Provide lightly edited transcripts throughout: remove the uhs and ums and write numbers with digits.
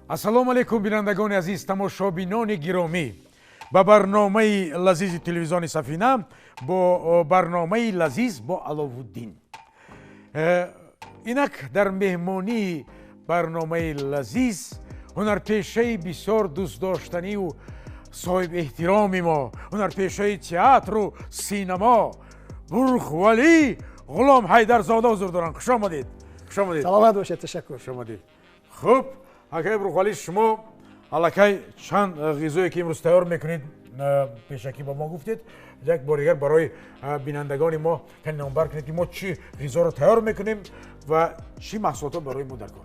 Ассалому алайкум, бинандагони азиз, тамошобинони гиромӣ. Ба барномаи лазизи телевизиони Сафина, бо барномаи лазиз бо Аловуддин. Инак дар меҳмонии барномаи лазиз ҳунарпешаи бисёр дӯстдоштанию соҳибэҳтироми мо, ҳунарпешаи театру синамо Бурхвалӣ Ғулом Ҳайдарзода ҳузур доранд. Хуш омадед, хуш омадед. Саломат бошед, ташаккур. Хуш омадед. Хуб, акай Бурхвалӣ, шумо аллакай чанд ғизое, ки имрӯз тайёр мекунед, пешакӣ ба мо гуфтед. Як бор дигар барои бинандагони мо кани номбар кунед, ки мо чӣ ғизоро тайёр мекунем ва чӣ маҳсулотҳо барои мо дар кор.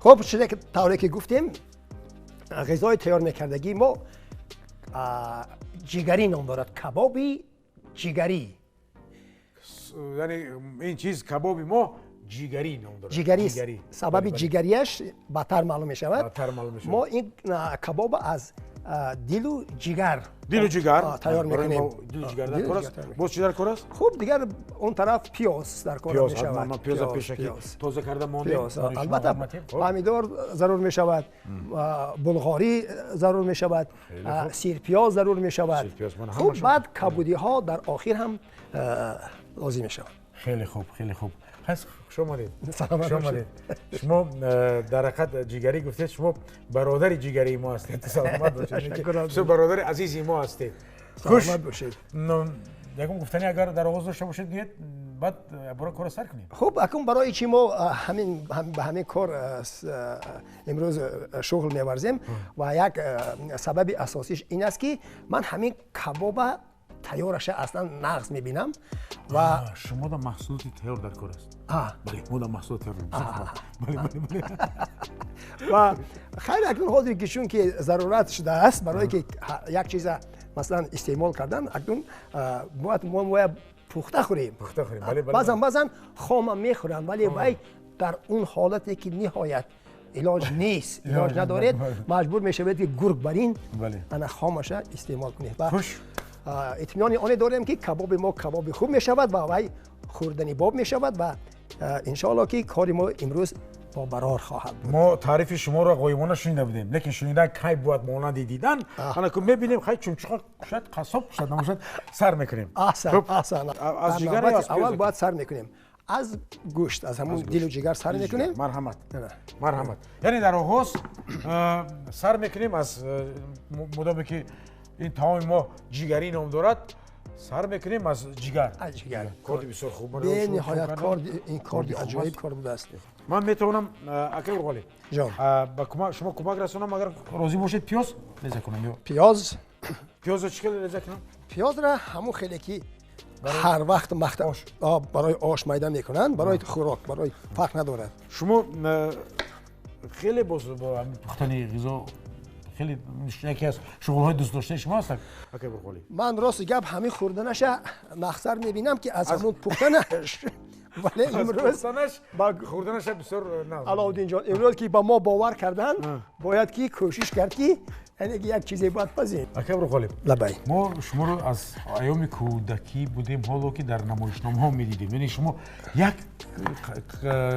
Хуб, шуде тавре ки гуфтем, ғизои тайёр мекардагии мо ҷигарӣ ном дорад, кабоби ҷигарӣ. Яъне ин чиз, кабоби мо, ҷигарӣ ном дорад. Ҷигарӣ, сабаби ҷигариаш баъдтар маълум мешавад. Баъдтар маълум мешавад. Мо ин кабоба аз дилу ҷигар дилу ҷигар тайёр мекунем. Дилу ҷигар дар кор аст. Боз чӣ дар кор аст? Хуб, дигар он тараф пиёз дар кор мешавад. Пиёза пешакӣ тоза карда мондем. Албатта, помидор зарур мешавад, булғорӣ зарур мешавад, сирпиёз зарур мешавад. Хуб, баъд кабудиҳо дар охир ҳам лозим мешавад. Хеле хуб, хеле хуб. Хуш омадед, хуш омадед. Шумо дар ҳақиқат ҷигарӣ гуфтед, шумо бародари ҷигарии мо ҳастед. Саломат бошед, шумо бародари азизи мо ҳастед. Саломат бошед. Ягон гуфтанӣ агар дар оғоз дошта бошед, гӯед, баъд бора кора сар кунем. Хуб, акун барои чӣ мо ҳамин ба ҳамин кор имрӯз шуғл меварзем ва як сабаби асосиш ин аст, ки ман ҳамин кабоба тайёраша аслан нағз мебинам ва шумо да маҳсулоти тайёр дар кор аст? Бале, мо да маҳсулоти тайёр. Бале. Ва хайр, акнун ҳозир ки чун ки зарурат шудааст барое ки як чиза, масалан, истеъмол кардан, акнун бояд мо бояд пухта хӯрем. Пухта хӯрем, бале. Баъзан баъзан хомам мехӯрам, вале вай дар он ҳолате ки ниҳоят илоҷ нест, илоҷ надоред, маҷбур мешавед, ки гург барин ана хомаша истеъмол кунед. Хуш. Итминони оне дорем, ки кабоби мо кабоби хуб мешавад ва вай хӯрдани боб мешавад ва иншоалло, ки кори мо имрӯз бо барор хоҳад буд. Мо таърифи шуморо ғоибона шунида будем, лекин шунидан кай бояд монанди дидан. Ана ку мебинем. Хай, чумчуқа кушад, қассоб кушад, набошад, сар мекунем. Аҳсан, аҳсан. Аз ҷигар. Аввал бояд сар мекунем аз гӯшт, аз ҳамун дилу ҷигар сар мекунем. Марҳамат, марҳамат. Яъне дар оғоз сар мекунем аз, мудоме ки ин таоми мо ҷигарӣ ном дорад, сар мекунем аз ҷигар. Аз ҷигар. Корди бисёр хуб. Бениҳоят кор, ин корди аҷоиб кор будааст. Ман метавонам, акай Урғолӣ, ҷон, ба шумо кӯмак расонам, агар розӣ бошед, пиёз реза кунам ё пиёз. Пиёзро чӣ хеле реза кунам? Пиёзра ҳамун хеле ки ҳар вақт барои ош майда мекунанд, барои хӯрок, барои фарқ надорад. Шумо хеле боз бо пухтани ғизо, хеле яке аз шуғлҳои дӯстдоштаи шумо аст, акай Бурғолӣ. Ман, рости гап, ҳамин хӯрданаша мақсар мебинам, ки аз ҳамун пухтанаш, вале имрӯз хӯрданаша бисёр. Аловуддинҷон, имрӯз ки ба мо бовар карданд, бояд ки кӯшиш кард, ки яъне ки як чизе бояд пазем. Акай Бурғолӣ. Лабай. Мо шуморо аз айёми кӯдакӣ будем, ҳоло ки дар намоишномаҳо медидем, яъне шумо як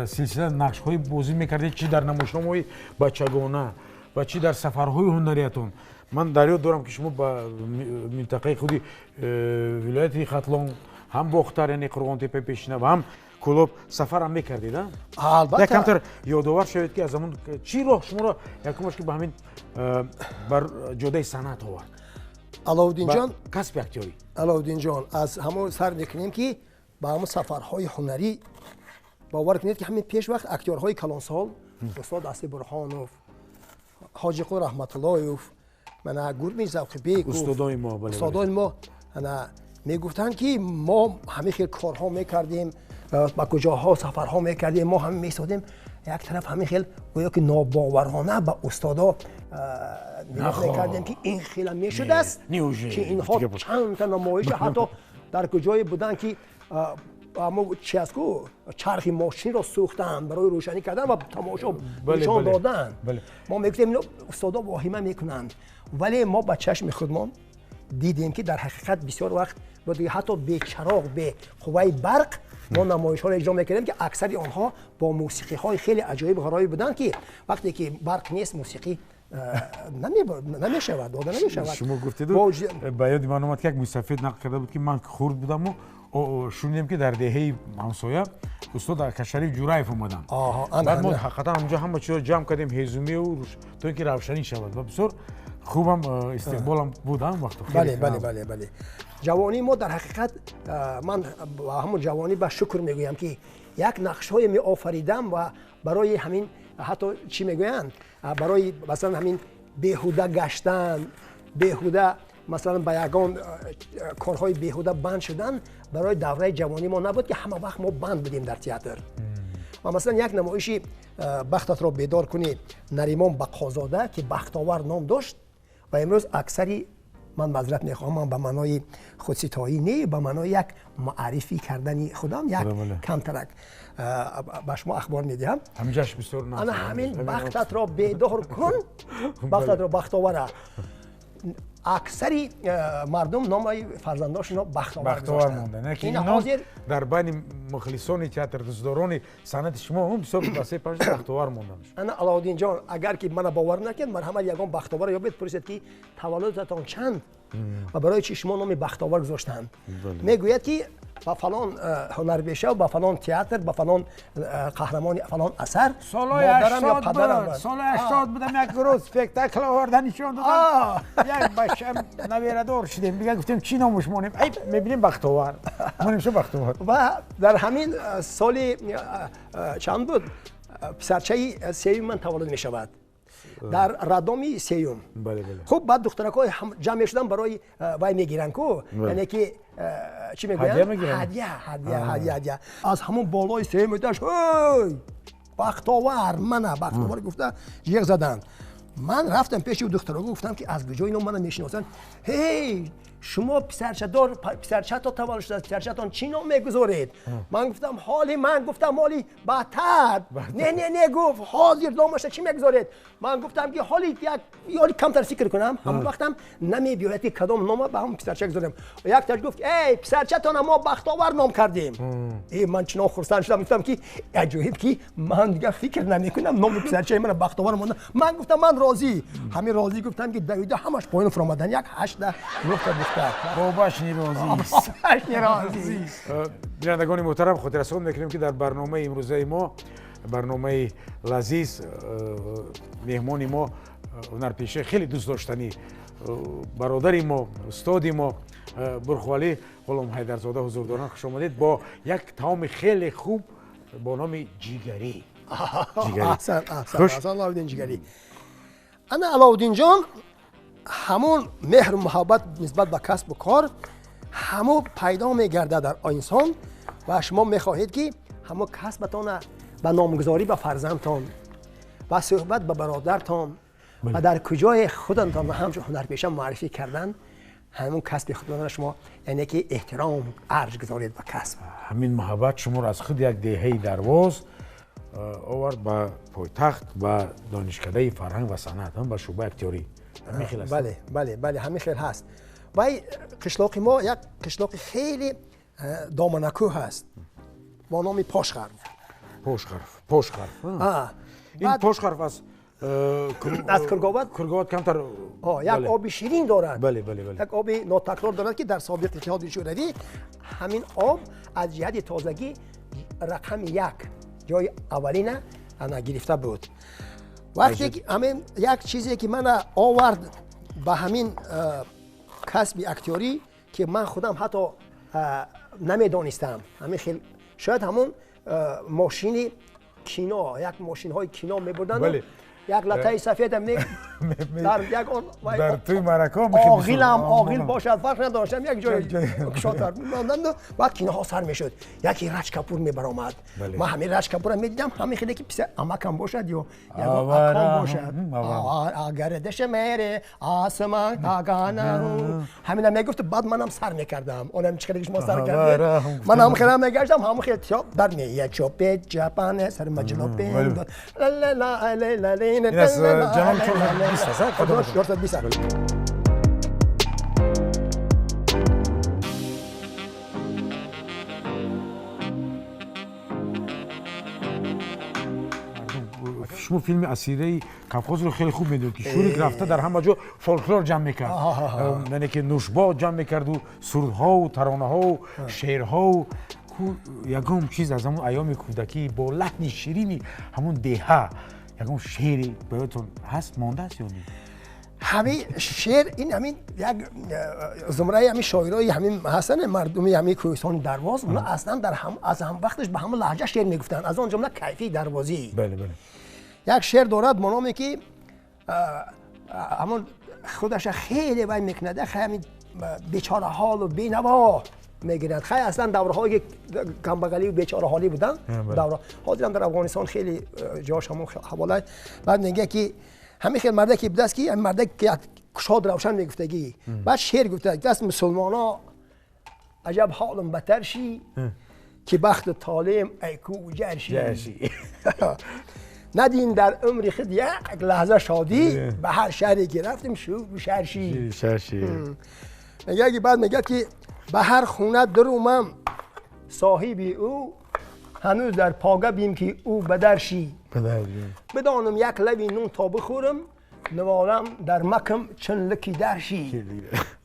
силсила нақшҳои бозӣ мекардед, чи дар намоишномаҳои бачагона ва чӣ дар сафарҳои ҳунариятон. Ман дар ёд дорам, ки шумо ба минтақаи худи вилояти Хатлон, ҳам Бохтар, яъне Қурғонтепаи пешина, ва ҳам Кӯлоб сафарам мекардед. Албатта. Як камтар ёдовар шавед, ки аз ҳамон чӣ роҳ шуморо якумаш ки ба ҳамин бар ҷодаи санъат овард? Аловуддинҷон. Касби актёрӣ. Аловуддинҷон, аз ҳамон сар мекунем, ки ба ҳамон сафарҳои ҳунарӣ, бовар кунед, ки ҳамин пеш вақт актёрҳои калонсол, устод Асли Бурҳонов, Ҳоҷиқул Раҳматуллоев, мана Гурми Завқибеков, устодои мо. Устодои мо ана мегуфтанд, ки мо ҳамин хел корҳо мекардем, ба куҷоҳо сафарҳо мекардем. Мо ҳамин меистодем як тараф, ҳамин хел гӯё ки нобоварона ба устодо нигоҳ мекардем, ки ин хела мешудааст, ки инҳо чандта намоиша, ҳатто дар куҷое буданд, ки аммо чи аст ку, чархи мошинро сӯхтанд барои рӯшанӣ кардан ва тамошо нишон додан. Мо мегуфтем, ино устодо воҳима мекунанд, вале мо ба чашми худмон Дидем, ки дар ҳақиқат бисёр вақт ҳатто бе чароғ, бе қувваи барқ мо намоишҳоро иҷро мекардем, ки аксари онҳо бо мусиқиҳои хеле аҷоиб ғароиб буданд, ки вақте ки барқ нест, мусиқӣ намешавад, дода намешавад. Шумо гуфтеду, ба ёди ман омад, ки як мусафид нақл карда буд, ки ман хурд будаму шунидем, ки дар деҳаи ҳамсоя устод Акашариф Ҷураев омаданд. Баъд мо ҳақиқатан ҳамҷо ҳама чизро ҷамъ кардем, ҳезумиу, то ин ки равшанӣ шавад, ва бисёр хубам истиқболам буд ҳам вақту. Бале, бале, бале, бале. Ҷавонии мо дар ҳақиқат, ман ба ҳамон ҷавонӣ ба шукр мегӯям, ки як нақшҳое меофаридам ва барои ҳамин ҳатто чӣ мегӯянд, барои масалан ҳамин беҳуда гаштан, беҳуда масалан ба ягон корҳои беҳуда банд шудан барои давраи ҷавонӣ мо набуд, ки ҳама вақт мо банд будем дар театр. Ва масалан як намоиши «Бахтатро бедор кунӣ» Наримон Бақозода, ки «Бахтовар» ном дошт, ва имрӯз аксари, ман маъзарат мехоҳам, ман ба маънои худситоӣ не, ба маънои як маърифӣ кардани худам як камтарак ба шумо ахбор медиҳам. Ана ҳамин «Бахтатро бедор кун», бахтатро, бахтовара аксари мардум номаи фарзандошонро Бахтовар гузоштанд. Дар байни мухлисони театр, дӯстдорони санъати шумо бисёр васеъ паҳн, Бахтовар монданд. Ана, Алоуддинҷон, агар ки мана бовар накунед, марҳамат, ягон Бахтовар ёбед, пурсед, ки таваллудатон чанд ва барои чи шумо номи Бахтовар гузоштанд. Мегӯяд, ки ба фалон ҳунарпеша, ба фалон театр, ба фалон қаҳрамони фалон асар. Солҳои 80 буд, солҳои 80 будам, як рӯз спектакл оварда нишон додам, як бача наберадор шудем, дига гуфтем, чӣ номуш монем? Ай, мебинем, Бахтовар монем, шо Бахтовар. Ва дар ҳамин соли чанд буд, писарчаи сеюми ман таваллуд мешавад дар роддоми сеюм. Хуб, баъд духтаракҳо ҷамъ мешуданд, барои вай мегиранд ку, яъне ки чӣ мегӯянд, ҳадя, ҳадя, ҳадя, ҳадя. Аз ҳамон болои сеюм этаж «Ҳой, Бахтовар, мана Бахтовар» гуфта ҷиғ заданд. Ман рафтам пеши духтарако, гуфтам, ки аз куҷо ино мана мешиносанд? «Ҳей, шумо писарчадор, писарчато таваллуд шудааст, писарчатон чӣ ном мегузоред?» Ман гуфтам, ҳоли ман гуфтам, ҳоли баъдтар. «Не, не, не, — гуфт, — ҳозир номаша чӣ мегузоред?» Ман гуфтам, ки ҳоли як ҳоли камтар фикр кунам. Ҳамон вақтам намебиёяд, ки кадом нома ба ҳамон писарча гузорем. Якташ гуфт: «Эй, писарчатона мо Бахтовар ном кардем». Э, ман чунон хурсанд шудам, гуфтам, ки аҷоиб, ки ман дигар фикр намекунам, номи писарчаи мана Бахтовар монда. Ман гуфтам, ман розӣ, ҳамин розӣ гуфтам, ки давида ҳамаш поён фуромадан, як ҳашта нуҳта духтар. Бобаш нерозист. Бобаш нерозист. Бинандагони муҳтарам, хотиррасон мекунем, ки дар барномаи имрӯзаи мо, барномаи лазиз, меҳмони мо ҳунарпешаи хеле дӯстдоштанӣ, бародари мо, устоди мо Бурхвалӣ Ғуломҳайдарзода ҳузур доранд. Хуш омадед бо як таоми хеле хуб бо номи ҷигарӣ. Аҳсан, ҷигарӣ. Ана, Алоуддинҷон, ҳамон меҳру муҳаббат нисбат ба касбу кор ҳамон пайдо мегардад дар инсон, ва шумо мехоҳед, ки ҳамон касбатона ба номгузорӣ ба фарзандтон, ба суҳбат ба бародартон ва дар куҷое худатон ҳамчун ҳунарпеша муаррифӣ кардан, ҳамон касби худатонро шумо, яъне ки эҳтиром арҷ гузоред ба касб. Ҳамин муҳаббат шуморо аз худ як деҳаи Дарвоз овард ба пойтахт, ба Донишкадаи фарҳанг ва санъат, ба шӯъбаи актёрӣ. Ҳамин хел аст? Бале, бале, бале, ҳамин хел ҳаст. Вай қишлоқи мо як қишлоқи хеле доманакӯҳ аст бо номи Пошғарф. Пошғарф, Пошғарф. Ин Пошғарф аз аз Курговат. Курговат камтар. Як оби ширин дорад. Бале, бале, бале. Як оби нотакрор дорад, ки дар собиқ Иттиҳоди Шӯравӣ ҳамин об аз ҷиҳати тозагӣ рақами як, ҷои аввалина ана гирифта буд. Вақте ки ҳамин як чизе, ки мана овард ба ҳамин касби актёрӣ, ки ман худам ҳатто намедонистам, ҳамин хел шояд ҳамон мошини кино, як мошинҳои кино мебурданд, як латаи сафеда дар як дар тӯи маърака. Оғилам оғил бошад, фарқ надоштам, як ҷои кушодтар мемонданду, баъд киноҳо сар мешуд, яке Раҷ Капур мебаромад. Ман ҳамин Раҷ Капурро медидам, ҳамин хеле ки писар амакам бошад ё ягон аком бошад. «Агар мере осмон тагана», ҳамина мегуфт, баъд манам сар мекардам. Онам чӣ хеле шумо сар кардед, ман ҳам хелам мегаштам, ҳамон хел дар мея чопе чапане сар маҷлопе. Ин аз ҷаноби 420 аст. 420. Шумо филми Асираи Қафқозро хеле хуб медонед, ки Шурик рафта дар ҳама ҷо фолклор ҷамъ мекард, яъне ки нӯшбод ҷамъ мекарду сурудҳову таронаҳову шеърҳову ягон чиз аз ҳамон айёми кӯдакӣ бо лаҳни ширини ҳамон деҳа, ягон шеъре ба ёдтон ҳаст, мондааст ё не? Ҳамин шеър ин ҳамин як зумраи ҳамин шоирои ҳамин ҳастанд, мардуми ҳамин кӯҳистони Дарвоз, онҳо аслан дар аз ҳам вақташ ба ҳамон лаҳҷа шеър мегуфтанд, аз он ҷумла Кайфии Дарвозӣ. Бале, бале. Як шеър дорад бо номе ки ҳамон худаша хеле вай мекунад, ҳамин бечораҳолу бенаво мегирад. Хай, аслан давраҳое ки камбағалию бечораҳолӣ буданд, давра ҳозирам дар Афғонистон хеле ҷош ҳамон ҳавола. Баъд мегӯяд ки ҳамин хел марде ки будааст, ки марде ки кушод равшан мегуфтагӣ, баъд шеър гуфта аст: мусулмоно аҷаб ҳолам батар ши, ки бахту толеъм айку ҷарши, надим дар умри худ як лаҳза шодӣ, ба ҳар шаҳре ки рафтем шӯру шарши. Мегӯяд, баъд мегӯяд ки ба ҳар хона дарумам соҳиби ӯ, ҳанӯз дар пога бим ки ӯ ба дар ши, бидонам як лави нун то бихӯрам, наволам дар макам чун лики дар ши,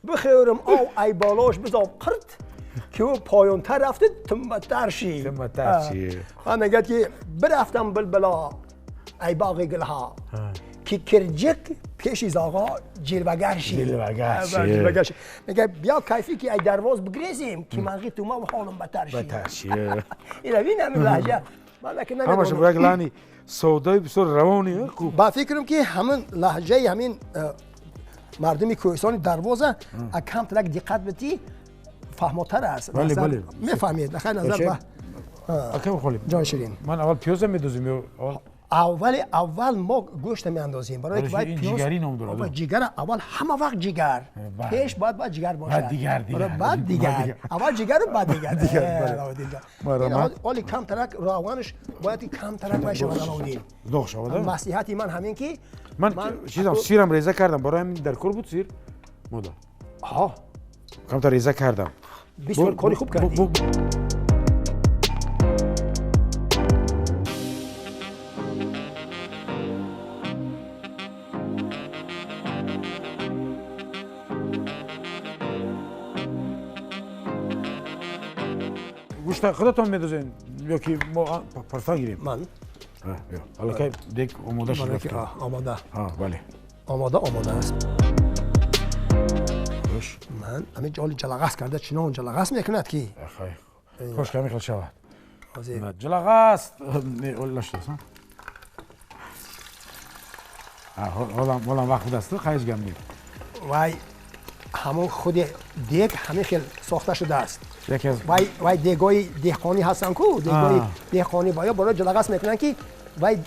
бихӯрам ов ай болош бизоб қирт, ки ӯ поёнтар рафта тимматтар ши. Мегӯяд ки бирафтам билбила ай боғи гулҳо, ки кирҷик пеши зоға ҷилвагар ши. Мегӯяд биё Кайфӣ ки ай Дарвоз бигрезем, ки манғи тума ҳолам батар ши. Ин ҳамин лаҳҷа. Ҳамаша бо як лаҳни содаи бисёр равони хуб. Ба фикрам ки ҳамин лаҳҷаи ҳамин мардуми кӯҳистони Дарвоза камтарак диққат бидӣ, фаҳмотар аст. Мефаҳмед нахай назар ба акам Холим. Ҷон ширин. Ман аввал пиёза медозем ё аввали аввал мо гӯшта меандозем, барои ки бояд пиёз, ҷигари ном дорад. Ҷигар аввал, ҳама вақт ҷигар пеш бояд, бояд ҷигар бошад. Дигар, дигар, баъд дигар, аввал ҷигару баъд дигар. Оли камтарак равғанаш бояд камтарак вай шавад, Аловуддин. Доғ шавад. Маслиҳати ман ҳамин ки ман чизам сирам реза кардам, барои ҳамин дар кор буд сир мода. Ҳа, камтар реза кардам. Бисёр кори хуб кардӣ. Гӯшта худатон медозед ё ки мо парса гирем? Ман аллакай дег омода шуд. Омода. Бале, омода, омода аст. Хуш, ман ҳамин ҷоли ҷалағас карда, чунон ҷалағас мекунад ки кош ки ҳамин хел шавад. Ҷалағас нашудааст. Ҳолам вақт будааст, хайш гам не. Вай ҳамон худи дег ҳамин хел сохта шудааст. Вай дегои деҳқонӣ ҳастанд ку, дегои деҳқонӣ ва ё барои ҷалағас мекунанд ки вай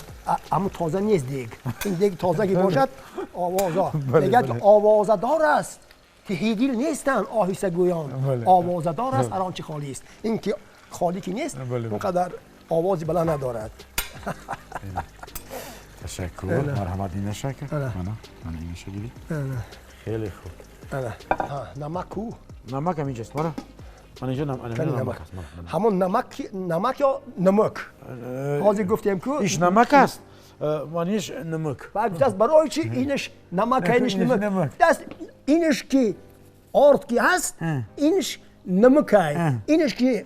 ҳамон тоза нест дег. Ин дег тоза ки бошад, овоза мегӯяд, овозадор аст, тиҳидил нестанд оҳистагӯён, овозадор аст ҳар он чи холист. Ин ки холӣ ки нест, он қадар овози баланд надорад. Ташаккур, марҳамат, инаша мана инаша гиред. Хеле хуб. Намак ку? Намак ҳам инҷаст, мана. Мана инҷо намак аст. Ҳамон намак, намак ё намак? Ҳозир гуфтем ку? Иш намак аст. Маниш намак. Баъд гуфтааст барои чи инаш намак, инаш намак? Гуфтааст инаш ки орд ки ҳаст, инаш намакай, инаш ки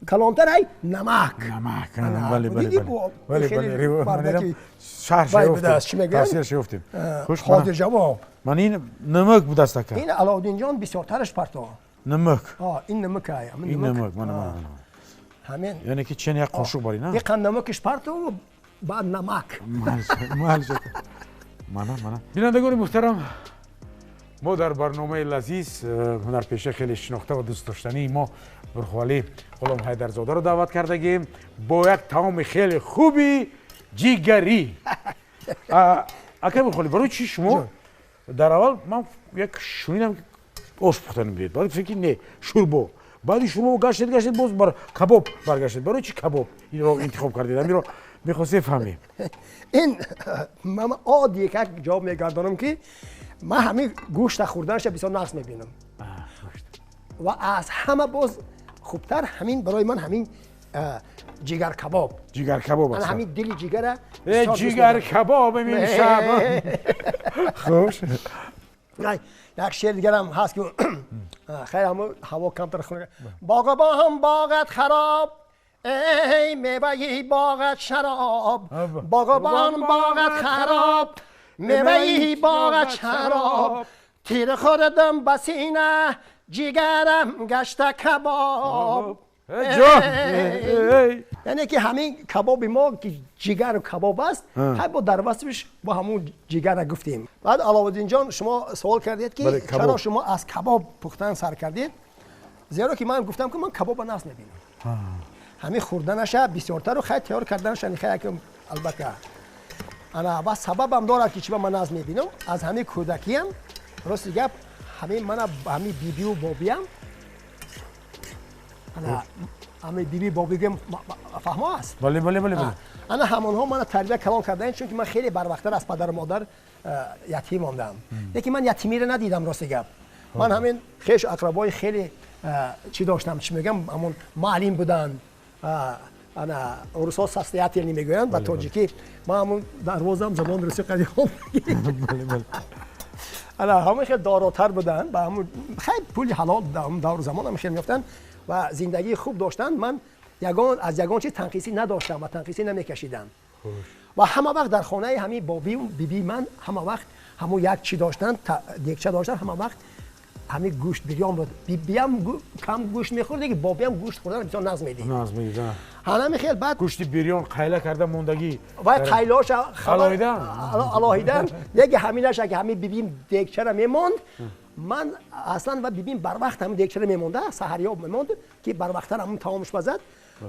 калонтарай намак. Намак. Бале, бале. Бале, бале. Шарҳ шуфтем. Тафсир шуфтем. Хуш ҳозир ҷавоб. Ман ин намак будааст ака. Ин Аловуддинҷон бисёртараш парто. Намак. Ин намакай. Ин намак, мана, мана. Ҳамин. Яъне ки чен як қошуқ бари, на? Иқан намакиш парто, баъд намак. Малш. Мана, мана. Бинандагони муҳтарам, мо дар барномаи лазиз ҳунарпеша хеле шинохта ва дӯстдоштании мо Бурхвалӣ Ғулом Ҳайдарзодаро даъват кардагем бо як таоми хеле хуби ҷигарӣ. Акай Бурхвалӣ, барои чӣ шумо дар аввал ман як шунидам ош пухтан мебиед, баъд гуфтед ки не, шӯрбо, баъди шӯрбо гаштед, гаштед, боз бар кабоб баргаштед. Барои чӣ кабоб инро интихоб кардед? Амиро мехостем фаҳмем. Ин ман оддӣ як ҷавоб мегардонам ки ман ҳамин гӯшта хӯрданаша бисёр нақс мебинам ва аз ҳама боз хубтар ҳамин барои ман ҳамин Ҷигар кабоб. Ҷигар кабоб аст. Ҳамин дили ҷигара. Ҷигар кабоб имшаб. Хуш. Як шеър дигарам ҳаст ки хайр ҳамон ҳаво камтар хунук. Боғбон боғат хароб, эй меваи боғат шароб. Боғбон боғат хароб, меваи боғат шароб. Тир хӯрдам ба сина, ҷигарам гашта кабоб. Яъне ки ҳамин кабоби мо ки ҷигару кабоб аст, ҳай бо дар васфиш бо ҳамун ҷигара гуфтем. Баъд Аловуддинҷон, шумо суол кардед ки чаро шумо аз кабоб пухтан сар кардед, зеро ки ман гуфтам ки ман кабоба нағз мебинам. Ҳамин хӯрданаша бисёртару хай тайёр карданаша хай албатта. Ана ва сабабам дорад ки чиба ман нағз мебинам. Аз ҳамин кӯдакиям рости гап ҳамин мана ҳамин бибию бобиям, ҳамин биби бобигӯям фаҳмо аст? Бале, бале, бале. Ана ҳамонҳо мана тарбия калон кардаанд, чунки ман хеле барвақттар аз падару модар ятим мондам. Лекин ман ятимиро надидам рости гап. Ман ҳамин хешу ақрабои хеле чӣ доштам, чӣ мегӯям, ҳамон маълим буданд. Ана русҳо состоятельный мегӯянд ба тоҷикӣ. Ман ҳамон дарвозам забони русӣ қадим. Ана ҳамон хеле доротар буданд, ба ҳамон хеле пули ҳалол давру замон ҳам хеле меёфтанд ва зиндагии хуб доштанд. Ман аз ягон чиз танқисӣ надоштам ва танқисӣ намекашидам. Ва ҳама вақт дар хонаи ҳамин бобию бибии ман ҳама вақт ҳамон як чӣ доштанд, дегча доштанд, ҳама вақт ҳамин гӯшт бирён буд. Бибиям кам гӯшт мехӯрд, лекин бобиям гӯшт хӯрдан бисёр нағз медид. Нағз медид. Ҳамин хел баъд гӯшти бирён қайла карда мондагӣ. Вай қайлаша алоҳида, лекин ҳаминаша ки ҳамин бибиим дегчара мемонд, ман аслан ва бибиим барвақт ҳамин дегчара мемонда, саҳарёб мемонд ки барвақттар ҳамон таомш пазад.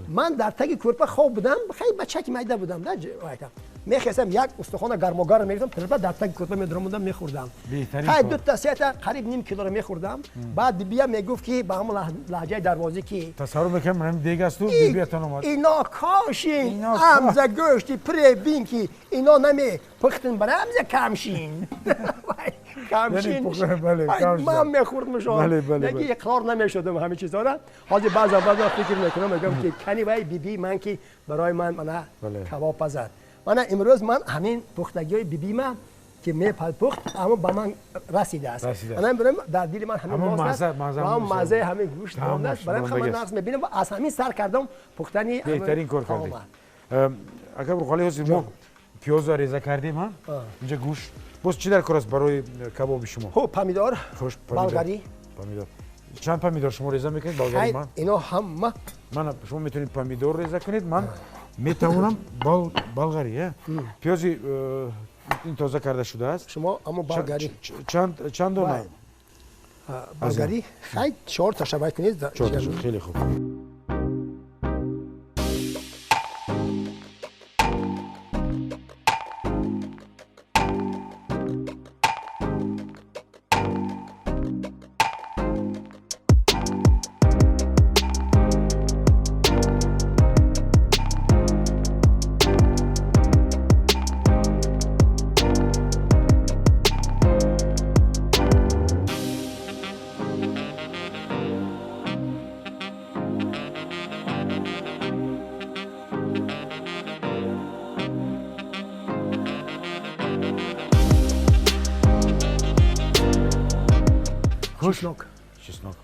Ман дар таги кӯрпа хоб будам, хеле бачаки майда будам, мехестам як устухона гармогарм мегирифтам, тирпа дар таги кӯрпа медаромадам, мехӯрдам. Хай дута сета қариб ним килоро мехӯрдам. Баъд бибиям мегуфт ки ба ҳамон лаҳҷаи дарвозӣ ки тасаввур мекунам ҳамин дег асту бибиятон омад. Ино кошин, амза гӯшти пре бин ки ино намепухтин барои амза камшин. Камшин. Ман мехӯрдмшон. Лекин иқрор намешудам ҳамин чизҳоро. Ҳозир баъзан баъзан фикр мекунам, мегӯям ки кани вай бибии ман ки барои ман мана кабоб пазад. Мана имрӯз ман ҳамин пухтагиҳои бибима ки мепухт, ҳамон ба ман расидааст. Ана имрӯз дар дили ман ҳамин мост ва маззаи ҳамин гӯшт мондааст. Барои ман нағз мебинам ва аз ҳамин сар кардам пухтани. Беҳтарин кор кардед. Ака Рӯҳалӣ, ҳозир мо пиёзро реза кардем, инҷа гӯшт. Боз чӣ дар кор аст барои кабоби шумо? Хуб, помидор, болгарӣ. Помидор. Чанд помидор шумо реза мекунед? Болгари ман? Ино ҳама. Ман шумо метавонед помидор реза кунед, ман метавонам болгарӣ. Пиёзи ин тоза карда шудааст. Шумо аммо болгарӣ. Чанд дона? Болгарӣ? Хай, 4 та шабай кунед. 4 та, хеле хуб. Чеснок. Чеснок.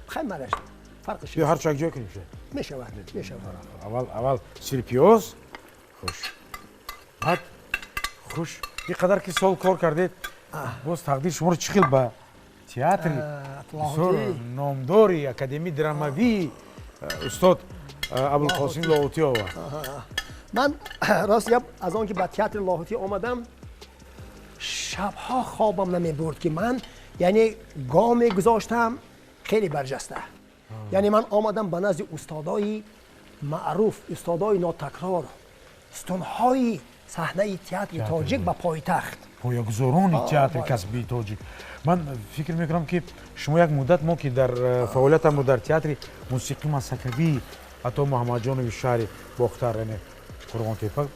Хай мараш. Фарқш. Ё ҳар чак ҷой кунем ше. Мешавад, мешавад. Аввал сири пиёз. Хуш. Баъд хуш. Ин қадар ки сол кор кардед, боз тақдир шуморо чӣ хел ба театри бисёр номдори академияи драмавии устод Абулқосим Лоҳутӣ овард? Ман рост гап аз он ки ба театри Лоҳутӣ омадам, шабҳо хобам намебурд ки ман яъне гоме гузоштам хеле барҷаста. Яъне ман омадам ба назди устодои маъруф, устодои нотакрор, сутунҳои саҳнаи театри тоҷик ба пойтахт, поягузорони театри касбии тоҷик. Ман фикр мекунам ки шумо як муддат мо ки дар фаъолиятамро дар театри мусиқӣ масакавии Ато Муҳаммадҷонови шаҳри Бохтар, яъне Қурғонтепа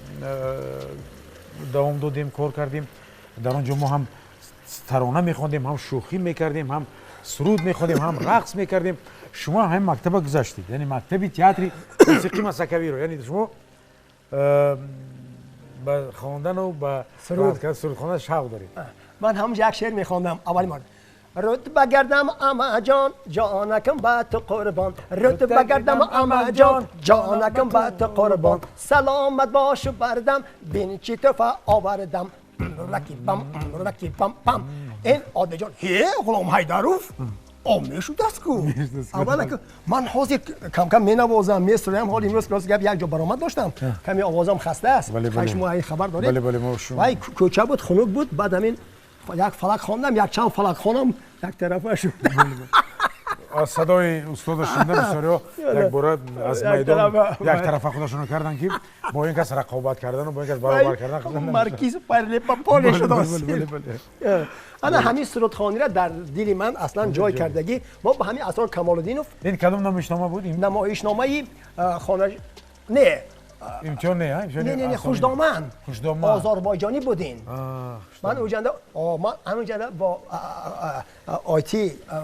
давом додем, кор кардем. Дар он ҷо мо ҳам тарона мехондем, ҳам шӯхӣ мекардем, ҳам суруд мехондем, ҳам рақс мекардем. Шумо ҳамин мактаба гузаштед, яъне мактаби театри мусиқии масакавиро, яъне шумо ба хондану ба суруд хондан шавқ доред. Ман ҳамонҷо як шеър мехондам аввали мор. Рут багардам амаҷон, ҷонакам ба ту қурбон, рут багардам амаҷон, ҷонакам ба ту қурбон, саломат бошу бардам, бин чӣ туҳфа овардам, ракибам ракибам пам. Ин Одилҷон, ҳе Ғулом Ҳайдаров мешудааст ку. Аввала ман ҳозир кам-кам менавозам, месуроям. Ҳол имрӯз рост гап як ҷо баромад доштам, каме овозам хаста аст. Шумо хабар доред. Вай кӯча буд, хунук буд, баъд ҳамин як фалак хондам, як чанд фалак хонам, як тарафа шуд. Аз садои устода шунида бисёриҳо якбора аз майдон як тарафа худашонро карданд, ки бо ин кас рақобат кардану бо ин кас баробар кардан. Маркиз парлепаполе шудааст. Ана ҳамин сурудхониро дар дили ман аслан ҷой кардагӣ. Мо ба ҳамин Асрор Камолиддинов. Ин кадом намоишнома буд? Намоишномаи хона не, имтиҳон не, не, не, не, Хушдоман. Хушдоман. Озарбойҷонӣ будин. Ман уҷанда, ман ҳамонҷанда бо оይቲ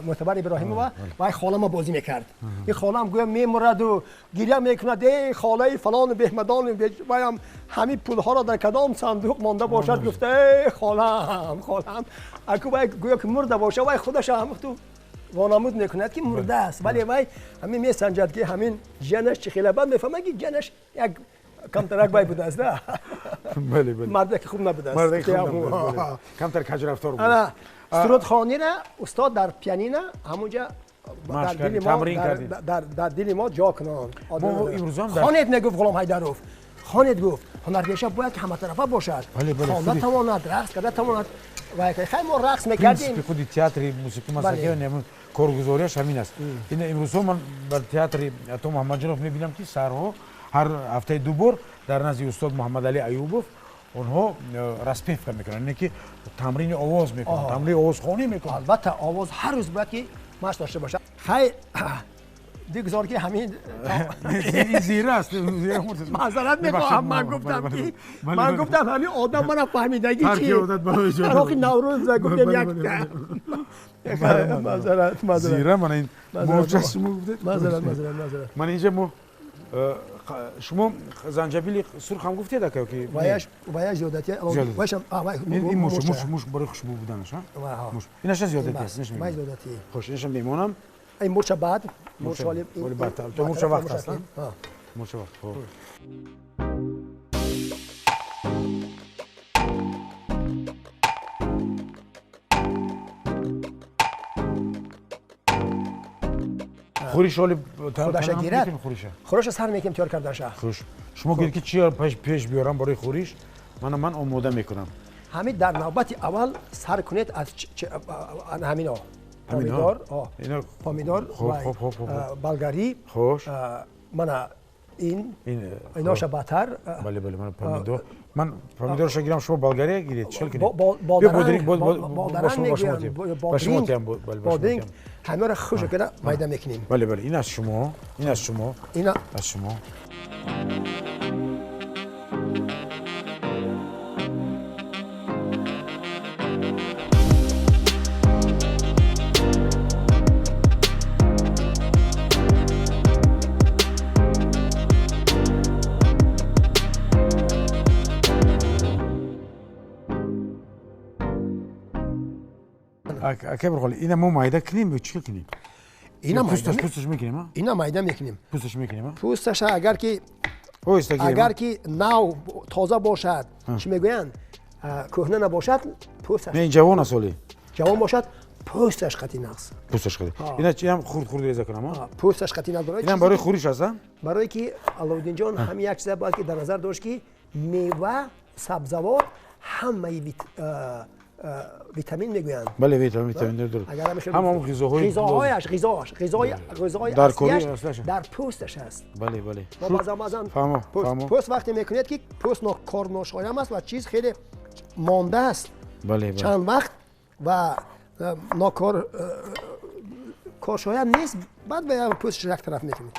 Мӯътабар Иброҳимова вай холама бозӣ мекард. Ин холам гӯя мемураду гиря мекунад, эй холаи фалону беҳмадону ваям ҳамин пулҳоро дар кадом сандуқ монда бошад, гуфта эй холам, холам. Аку вай гӯё ки мурда бошад, вай худаша ҳамихту вонамуд мекунад ки мурда аст, вале вай ҳамин месанҷад ки ҳамин ҷанаш чӣ хела. Баъд мефаҳмад ки ҷанаш як камтарак вай будааст, мардаки хуб набудааст, камтар каҷрафтор буд. Сурудхонира устод дар пианино ҳамонҷа дар дили мо ҷо кунон. Хонед, мегуфт Ғулом Ҳайдаров, хонед, гуфт ҳунарпеша бояд ки ҳаматарафа бошад, хонда тавонад, рақс карда тавонад. Хай мо рақс мекардем. Принсипи худи театри мусиқии масакавӣ коргузориаш ҳамин аст. Ин имрӯзҳо ман бар театри Ато Муҳаммадҷонов мебинам, ки сарҳо ҳар ҳафтаи ду бор дар назди устод Муҳаммадалӣ Аюбов онҳо распевка мекунанд, яъне ки тамрини овоз мекунанд, тамрини овозхонӣ мекунанд. Албатта овоз ҳар рӯз бояд ки машқ дошта бошад. Хай бигзор ки ҳамин зира аст. Маъзарат мехоҳам, ман гуфтам ки ман гуфтам ҳамин одам мана фаҳмидагӣ чи роҳи Наврӯз гуфтем як маъзарат, маъзарат. Зира мана ин мурча шумо гуфтед. Маъзарат, маъзарат, маъзарат. Ман инҷа мо шумо занҷабили сурх ҳам гуфтед ака ки ваяш, ваяш зиёдати, ваяшам ин муш, муш, муш барои хушбӯ буданаш, муш инаша зиёдати аст. Вай зиёдати. Хуш, инашам мемонам. Ин мурча баъд, мурча баъд, то мурча вақт аст, мурча вақт. Хуб, хӯриш оли худаша гирад, хӯриша сар мекунем тиёр кардаша. Хуш, шумо гиред ки чи пеш биёрам барои хӯриш, мана ман омода мекунам. Ҳамин дар навбати аввал сар кунед аз ҳамино. Помидор, помидор, болгарӣ, мана ин иноша баъдтар. Бале, бале, ман помидор, ман помидорша гирам, шумо болгария гиред, чӣ кунед? Бодринг, ҳамаро хуш карда майда мекунем. Бале, бале, ин аз шумо, ин аз шумо, аз шумо. Ака Бурғоли, ина мо майда кунем ё чӣ кунем? Ина пӯсташ мекунем, ина майда мекунем. Пӯсташ мекунем, пӯсташа агар ки агар ки нав тоза бошад, чӣ мегӯянд, кӯҳна набошад, пӯсташ. Не, ҷавон аст оли. Ҷавон бошад, пӯсташ қатъи нағз. Пӯсташ қатъи. Ина инам хурд хурд реза кунам, пӯсташ қатъи нағз. Инам барои хӯриш аст, барое ки Аловуддинҷон ҳамин як чиза бояд ки дар назар дошт, ки мева, сабзавот ҳамаи витамин мегӯянд. Бале, витамин, витамин дорад. Ҳама ғизоҳои ғизоҳояш, ғизоаш, ғизои, ғизои аслиаш дар пӯсташ аст. Бале, бале. Мо баъзан баъзан пӯст вақте мекунед ки пӯст корношоям аст ва чиз хеле монда аст. Бале, бале. Чанд вақт ва нокор коршоям нест, баъд пӯсташ як тараф мекунед.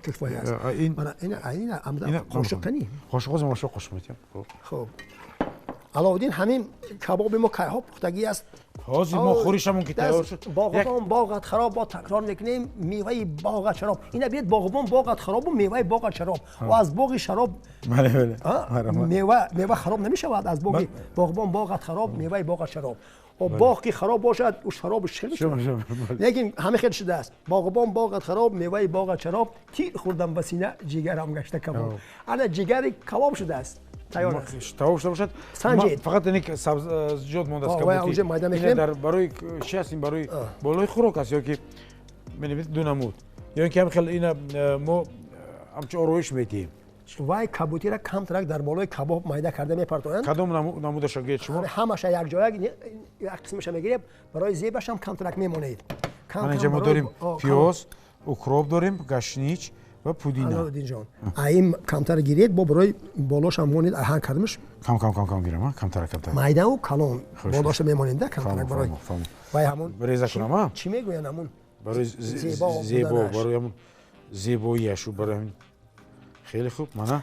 Кифоя аст. Ин қошуқ кани. Қошуқ ҳозир мо қошуқ метиҳам. Хуб. Алоуддин, ҳамин кабоби мо кайҳо пухтагӣ аст? Ҳозир мо хӯришамон ки тайёр шуд. Боғбон боғат хароб, бо такрор мекунем, меваи боғат шароб. Ина бинед, боғбон боғат харобу меваи боғат шароб. Ва аз боғи шароб мева хароб намешавад. Аз боғи боғбон боғат хароб, меваи боғат шароб. Ва боғ ки хароб бошад, ӯ шаробаш чӣ мешавад? Лекин ҳама хел шудааст. Боғбон боғат хароб, меваи боғат шароб, тир хӯрдам ба сина, ҷигарам гашта кабоб. Ана ҷигари кабоб шудааст. Тайёр шуда бошад. Фақат ин сабзиҷот мондааст кабутӣ. Дар барои чи аст? Ин барои болои хӯрок аст ё ки менависед ду намуд, ё ин ки ҳам хел ина мо ҳамчун ороиш медиҳем? Вай кабутиро камтарак дар болои кабоб майда карда мепартоянд. Кадом намудаша гӯед шумо? Ҳамаша якҷоя як қисмаша мегирем, барои зебаш ҳам камтарак мемонед. Мана инҷа мо дорем пиёз, укроп дорем, гашнич ва пудина. Алоуддинҷон, ин камтар гиред, бо барои болошам монед, аҳан кардамаш. Кам кам кам кам гирам, камтар камтар. Майдаву калон болоша мемонед, да камтарак барои. Вай ҳамон реза кунам, а? Чӣ мегӯянд ҳамон? Барои зебо, барои ҳамон зебоияшу, барои ҳамин. Хеле хуб, мана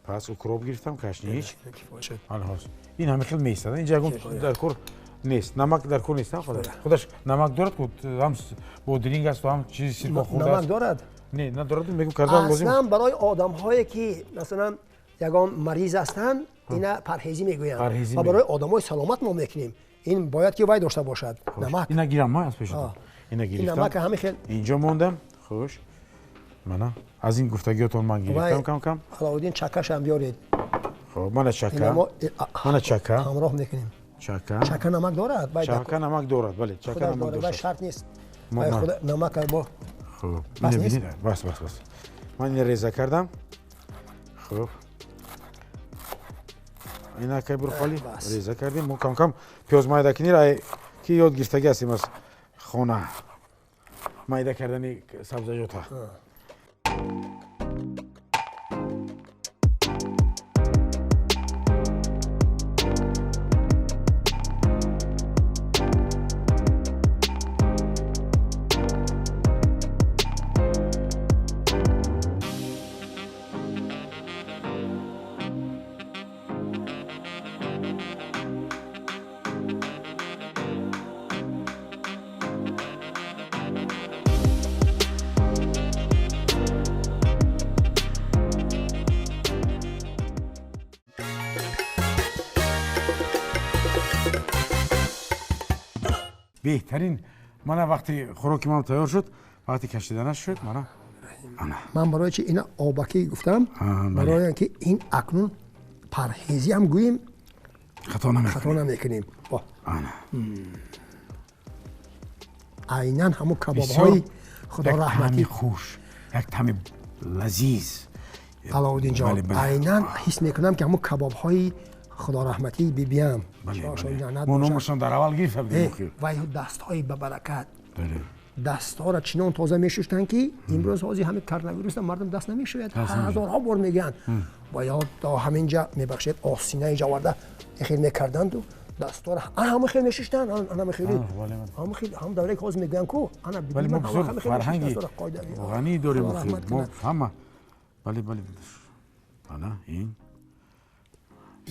пас укроп гирифтам, кашнич. Ин ҳамин хел меистад. Инҷа ягон дар кор нест, намак дар кор нест, худаш намак дорад, ҳам бодринг аст, ҳам чизи сирко хӯрда. Намак дорад? Не, надорад, мегӯм кардан лозим. Аслан барои одамҳое ки масалан ягон мариз ҳастанд, ина парҳезӣ мегӯянд. Ва барои одамҳои саломат мо мекунем. Ин бояд ки вай дошта бошад. Намак. Ина гирам ма аз пешатон. Ина гирифтам. Намак ҳамин хел. Инҷо мондам. Хуш. Мана аз ин гуфтагиётон ман гирифтам кам кам. Алоуддин, чакашам биёред. Хуб, мана чака. Мана чака. Ҳамроҳ мекунем. Чака. Чака намак дорад? Чака намак дорад, бале, чака намак дорад. Шарт нест. Намак бо. Хуб, бас бас бас. Ман ин реза кардам. Хуб. Ина кай бурхоли реза кардем. Мо кам кам пиёз майда кинира ки ёд гирифтагӣ ҳастем аз хона. Майда кардани сабзаҷотҳо. Беҳтарин. Мана вақти хӯроки ман тайёр шуд, вақти кашиданаш шуд, мана. Ман барои чи ина обакӣ гуфтам, барои он ки ин акнун парҳезӣ ҳам гӯем хато намекунем. Айнан ҳамон кабобҳои худо раҳматӣ. Хуш, як таъми лазиз. Алоуддинҷон, айнан ҳис мекунам ки ҳамон кабобҳои худо раҳматии бибиям. Мо номашон дар аввал гирифта будем. Вай дастҳои ба баракат. Дастҳоро чинон тоза мешуштанд ки имрӯз ҳозир ҳамин коронавируса мардум даст намешӯяд. Ҳазорҳо бор мегӯянд. Ва ё то ҳаминҷа мебахшед, осинаи ҷаварда хел мекарданду дастҳоро ҳама хел мешуштанд. Ана хеле ҳама хел ҳам давраи ки ҳозир мегӯянд ку ана бибиям ҳама хел фарҳанги ғанӣ дорем мо ҳама. Бале, бале. Ана ин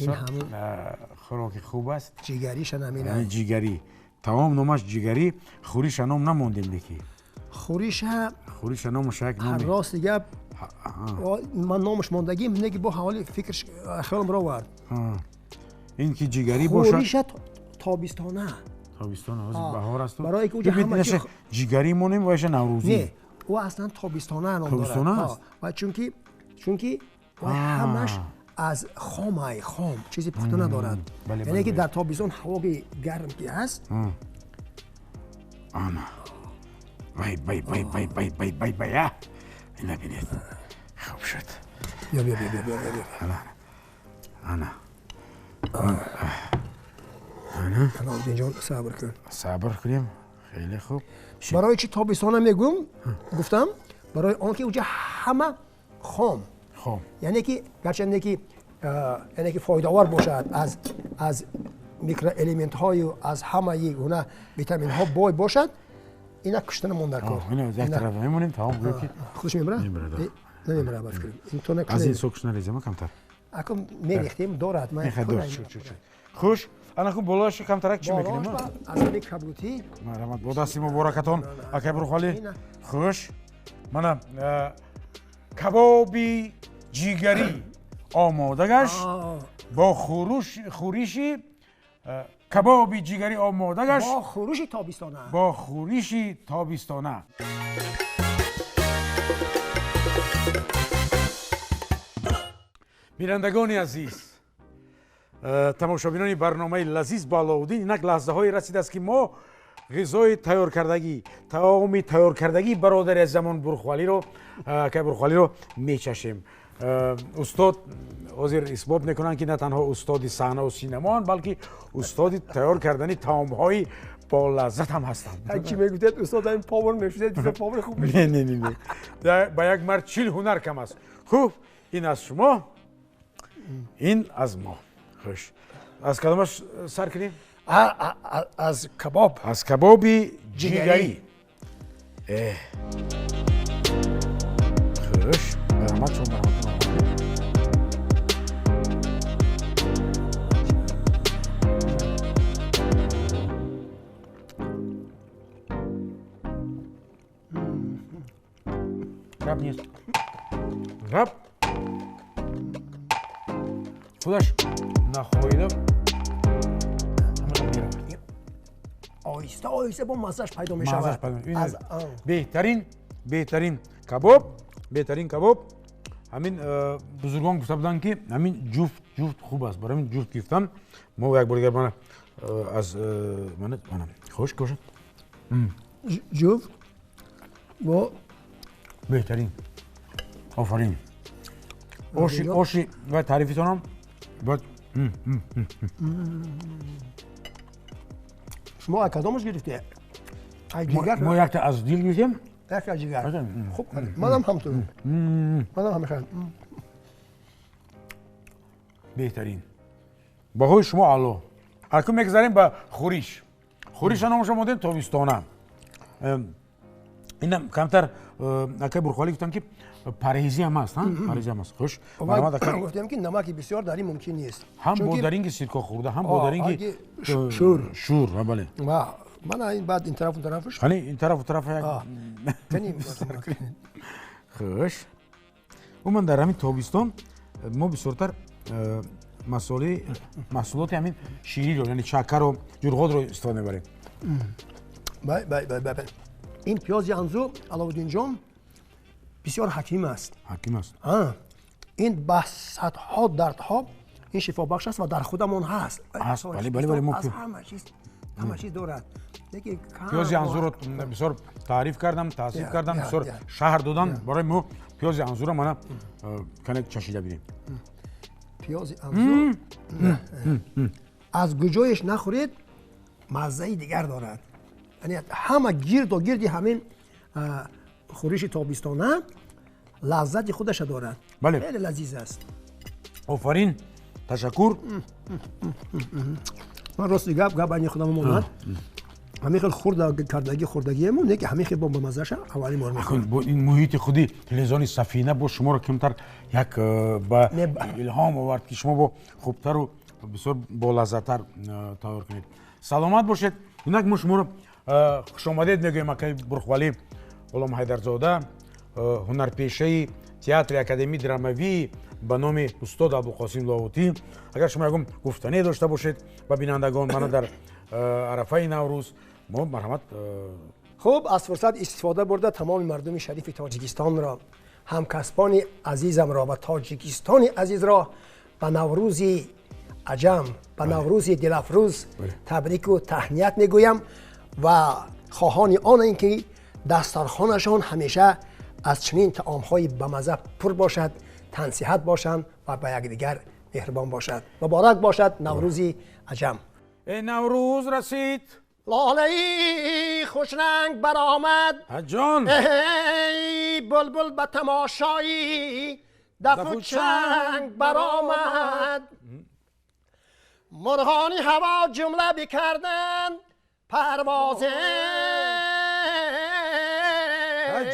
ин ҳамон хӯроки хуб аст. Ҷигариша намерад. Ҷигарӣ. Тамом номаш ҷигарӣ, хӯриша ном намондем леки. Хӯриша хӯриша номаш як ном. Рост гап. Ман номаш мондагим, неки бо ҳаволи фикр хаёлам ровард. Ин ки ҷигарӣ бошад. Хӯриша тобистона. Тобистона, ҳозир баҳор аст. Барои ки уҷа ҳама чи ҷигарӣ монем ва иша наврӯзӣ. Не, ӯ аслан тобистона ном дорад. Ва чунки ҳамаш аз хомай хом чизи пухта надорад. Яъне ки дар тобистон ҳавои гарм ки ҳаст. Ана. Вай вай вай вай вай вай вай вай. Ина бинед. Хуб шуд. Бیا бیا бیا бیا бیا. Ана. Ана. Ана. Алоуддинҷон, сабр кун. Сабр кунем. Хеле хуб. Барои чи тобистона мегӯм? Гуфтам барои он ки уҷа ҳама хом. Яъне ки гарчанде ки яъне ки фоидаовар бошад, аз микроэлементҳою аз ҳамаи гуна витаминҳо бой бошад, Ина куштана монда кор. Ина як тараф мемонем, тамом гӯё ки худаш мебарад? Намебарад, ба фикрам. Ин то аз ин сокш нарезем камтар. Ако мерехтем, дорад. Хуш, ана кун болояш камтарак чӣ мекунем? Аз ҳамин кабутӣ. Марҳамат, бо дасти муборакатон, акай Бурхвалӣ. Хуш, мана кабоби ҷигарӣ омода гашт бо хӯриши кабоби ҷигарӣ омода гашт бо хӯриши тобистона, бо хӯриши тобистона. Бинандагони азиз, тамошобинони барномаи лазиз бо Алоуддин, инак лаҳзаҳое расидааст, ки мо ғизои тайёркардагӣ, таоми тайёркардагии бародари азизамон Бурхвалиро, акай Бурхвалиро мечашем. Устод ҳозир исбот мекунанд, ки на танҳо устоди саҳнаву синамоанд, балки устоди тайёр кардани таомҳои болаззат ҳам ҳастанд. Чӣ мегуфтед, устод? Ин повар мешудед, повари хуб. Не, не, не, не, ба як мард 40 ҳунар кам аст. Хуб, ин аз шумо, ин аз мо. Хуш, аз кадомаш сар кунем? Аз кабоб. Аз кабоби ҷигарӣ. Хуш, марҳамат, шумо марҳамат. Гап нест, гап худаш нахоҳида. Оҳиста оҳиста бо маззаш пайдо мешавад. Беҳтарин, беҳтарин кабоб, беҳтарин кабоб. Ҳамин бузургон гуфта буданд, ки ҳамин ҷуфт ҷуфт хуб аст. Барои ҳамин ҷуфт гирифтан мо як бор дигар мана аз мана мана хуш бошад. Ҷуфт бо беҳтарин. Офарин. Оши, оши ва таърифитонам бояд. Шумо аз кадомаш гирифтед? Мо якта аз дил гирифтем. Як аз ҷигар. Хуб, манам ҳамтур, манам ҳамехоҳам. Беҳтарин. Баҳои шумо аъло. Акун мегзарем ба хӯриш. Хӯриша номаша модем тобистона. Инам камтар акай Бурхвалӣ гуфтам, ки парҳезӣ ҳам аст, парҳезӣ ҳам аст. Хуш, гуфтем, ки намаки бисёр дар ин мумкин нест. Ҳам бодаринги сирко хӯрда, ҳам бодаринги шӯр. Шӯр, бале. Мана ин баъд ин тарафу тарафаш. Қани, ин тарафу тараф як. Хуш, умуман дар ҳамин тобистон мо бисёртар масолеи маҳсулоти ҳамин шириро, яъне шакарро, ҷурғотро истифода мебарем. Бай, бай, бай, бай. Ин пиёзи анзу, Аловуддинҷон, бисёр ҳаким аст. Ҳаким аст. Ин ба садҳо дардҳо ин шифобахш аст ва дар худамон ҳаст. Аст, бале, бале, бале. Мо ҳама чиз, ҳама чиз дорад. Пиёзи анзуро бисёр таъриф кардам, таъсиф кардам, бисёр шаҳр додам. Барои мо пиёзи анзуро мана кане чашида бинем. Пиёзи анзу аз куҷоеш нахӯред, маззаи дигар дорад. Яъне ҳама гирду гирди ҳамин хӯриши тобистона лаззати худаша дорад. Бале, хеле лазиз аст. Офарин, ташаккур. Ман рости гап, гап айни худам монад, ҳамин хел хурда кардагӣ хӯрдагиему не, ки ҳамин хел бо маззаша аввалин бор мехӯрам. Бо ин муҳити худи телевизиони Сафина бо шуморо камтар як ба илҳом овард, ки шумо бо хубтару бисёр болаззаттар тайёр кунед. Саломат бошед. Инак мо шуморо хушомадед мегӯем, акаи Бурхвалӣ Ғулом Ҳайдарзода, ҳунарпешаи театри академии драмавии ба номи устод Абдулқосим Лоҳутӣ. Агар шумо ягон гуфтане дошта бошед ба бинандагон, мана дар арафаи Наврӯз мо, марҳамат. Хуб, аз фурсат истифода бурда, тамоми мардуми шарифи Тоҷикистонро, ҳамкасбони азизамро ва Тоҷикистони азизро ба Наврӯзи аҷам, ба Наврӯзи дилафрӯз табрику таҳният мегӯям ва хоҳони онем, ки дастархонашон ҳамеша аз чунин таомҳои бамазза пур бошад, тансиҳат бошанд ва ба якдигар меҳрубон бошад. Муборак бошад Наврӯзи аҷам. Э, Наврӯз расид, лолаи хушранг баромад. Ҷон. Эй булбул ба тамошои дафу чанг баромад, мурғони ҳаво ҷумла бикарданд парвозе.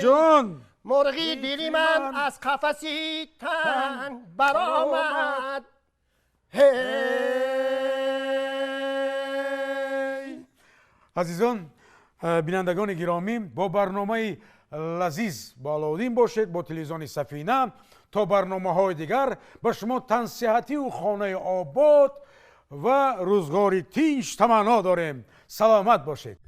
Ҷон. Мурғи дили ман аз қафаси тан баромад. Азизон, бинандагони гиромӣ, бо барномаи лазиз бо Алоуддин бошед, бо телевизиони Сафина. То барномаҳои дигар ба шумо тансиҳатию хонаи обод ва рӯзгори тинҷ таманно дорем. Саломат бошед.